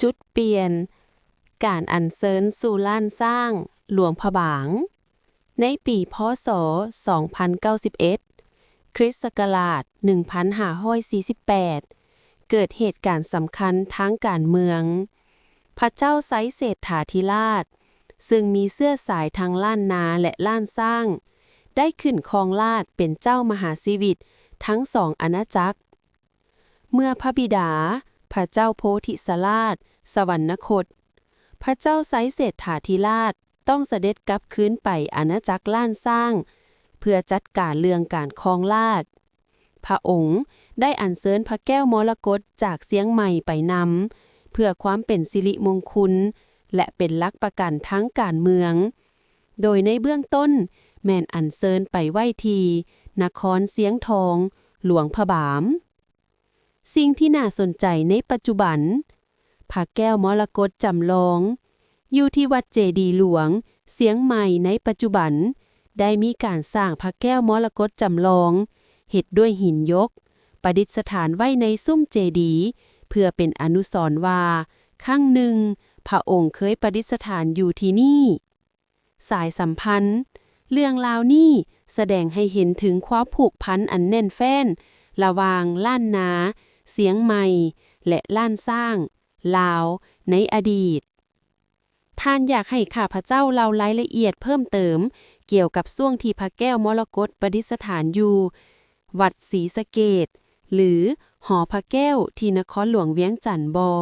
ຈຸດປ່ຽນ ການອັນເຊີນສູ່ລ້ານຊ້າງ ຫຼວງພະບາງ. ໃນປີ ພ.ສ. ສອງພັນເກົ້າສິບເອັດ ຄຣິສຕະສັກລາດ ໜຶ່ງພັນຫ້າຮ້ອຍສີ່ສິບແປດ ເກີດເຫດການສຳຄັນທາງການເມືອງ. ພະເຈົ້າໄຊເສດຖາທິລາດ ຊຶ່ງມີເຊື້ອສາຍທັງລ້ານນາ ແລະ ລ້ານຊ້າງ ໄດ້ຂຶ້ນຄອງລາດເປັນເຈົ້າມະຫາຊີວິດທັງສອງອານາຈັກ. ເມື່ອພະບິດາ ພະເຈົ້າໂພທິສະລາດ ສະຫວັນນະຄົດ, ພະເຈົ້າໄຊເສດຖາທິລາດຕ້ອງສະເດັດກັບຄືນໄປອານາຈັກລ້ານຊ້າງ ເພື່ອຈັດການເລື່ອງການຄອງລາດ. ພະອົງໄດ້ອັນເຊີນພະແກ້ວມໍລະກົດຈາກຊຽງໃໝ່ໄປນຳ ເພື່ອຄວາມເປັນສິລິມົງຄຸນ ແລະ ເປັນຫຼັກປະກັນທາງການເມືອງ, ໂດຍໃນເບື້ອງຕົ້ນແມ່ນອັນເຊີນໄປໄວ້ທີ່ນະຄອນຊຽງທອງ ຫຼວງພະບາງ. ສິ່ງທີ່ໜ້າສົນໃຈໃນປັດຈຸບັນ, ພະແກ້ວມໍລະກົດຈຳລອງ ຢູ່ທີ່ວັດເຈດີຫຼວງຊຽງໃໝ່ໃນປັດຈຸບັນ ໄດ້ມີການສ້າງພະແກ້ວມໍລະກົດຈຳລອງ ເຮັດດ້ວຍຫີນຢົກ ປະດິດສະຖານໄວ້ໃນຊຸມເຈດີ ເພື່ອເປັນອະນຸສອນວ່າ ຄັ້ງໜຶ່ງພະອົງເຄີຍປະດິດສະຖານຢູ່ທີ່ນີ້. ສາຍສຳພັນ ເລື່ອງລາວນີ້ສະແດງໃຫ້ເຫັນເຖິງຄວາມຜູກພັນອັນແໜ້ນແຟ້ນລະຫວ່າງລ້ານນາຊຽງໃໝ່ ແລະ ລ້ານຊ້າງລາວໃນອະດີດ. ທ່ານຢາກໃຫ້ຂ້າພະເຈົ້າເລົ່າລາຍລະອຽດເພີ່ມເຕີມກ່ຽວກັບຊ່ວງທີ່ພະແກ້ວມໍລະກົດປະດິດສະຖານຢູ່ວັດສີສະເກດ ຫຼື ຫໍພະແກ້ວທີ່ນະຄອນຫຼວງວຽງຈັນບໍ່?